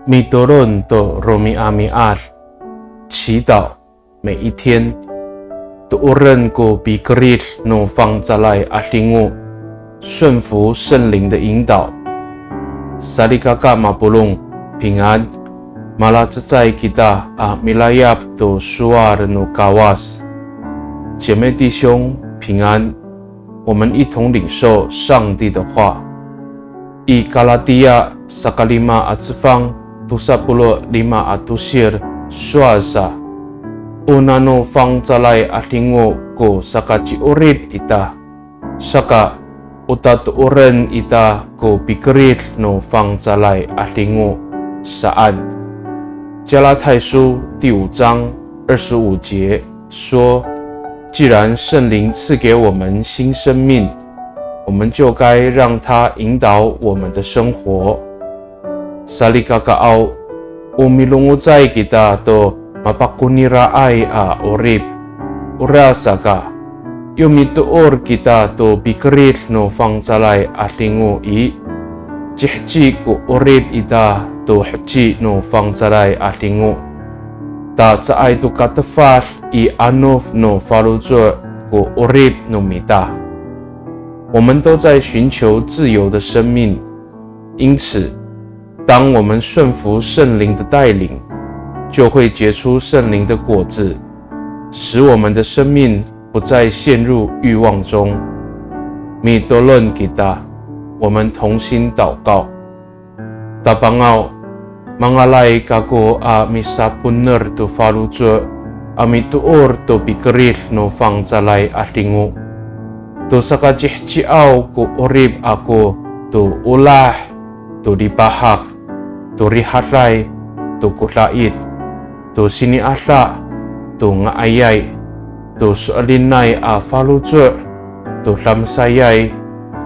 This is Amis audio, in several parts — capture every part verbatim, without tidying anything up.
Mitolon to romi'ami'ad, 祈祷每一天。Tooren ko pikerid no fangcalay a 'adingo, 顺服圣灵的引导。Salikaka mapolong, 平安。Malacecay kita a milayap to sowal no Kawas. 姐妹弟兄，平安。我们一同领受上帝的话。I Kalatiya sakalima a cefang, tosa polo' lima a tosir, sowal sa, o nano fangcalay a 'adingo ko sakaci'orip ita. Saka, o tatooren ita ko pikerid no fangcalay a 'adingo saan. 加拉太书第五章二十五节说，既然圣灵赐给我们新生命，我们就该让他引导我们的生活。 Salikakaaw, o milongocay kita to mapakoniraay a 'orip. Orasaka, yo mitoor kita to pikerid no fangcalay a 'adingo i, ciheci ko 'orip ita to heci no fangcalay a 'adingo. Ta caay to katefad i anof no faloco' ko 'orip no mita. 我们都在寻求自由的生命，因此，当我们顺服圣灵的带领，就会结出圣灵的果子，使我们的生命不再陷入欲望中。Mitolon kita，我们同心祷告。Tapangaw, mangalay kako a misaponer to faloco' a mitoor to pikerid no fangcalay a 'adingo. To sakaciheciaw ko 'orip ako to olah, to lipahak, to rihaday, to kodait, to sini'ada, to nga'ayay, to so'elinay a faloco', to damsayay,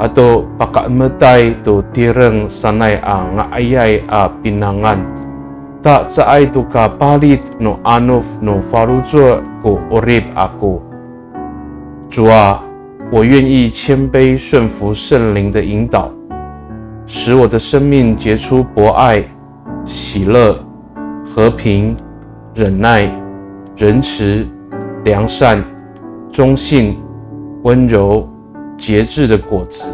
ato pakaemetay to tireng sanay a nga'ayay a pinangan. Ta caay to kapalit no anof no faloco' ko 'orip ako. 主啊，我愿意谦卑顺服圣灵的引导，使我的生命结出博爱、喜乐、和平、忍耐、仁慈、良善、忠信、温柔、节制的果子，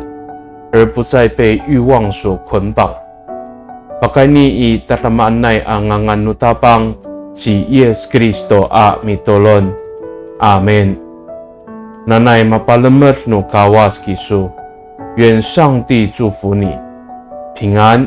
而不再被欲望所捆绑。Pakayni i tadamaanay a ngangan no Tapang ci Yis Kristo a mitolon. Amin. Nanay mapalemed no Kawas kiso. 愿上帝祝福你，平安。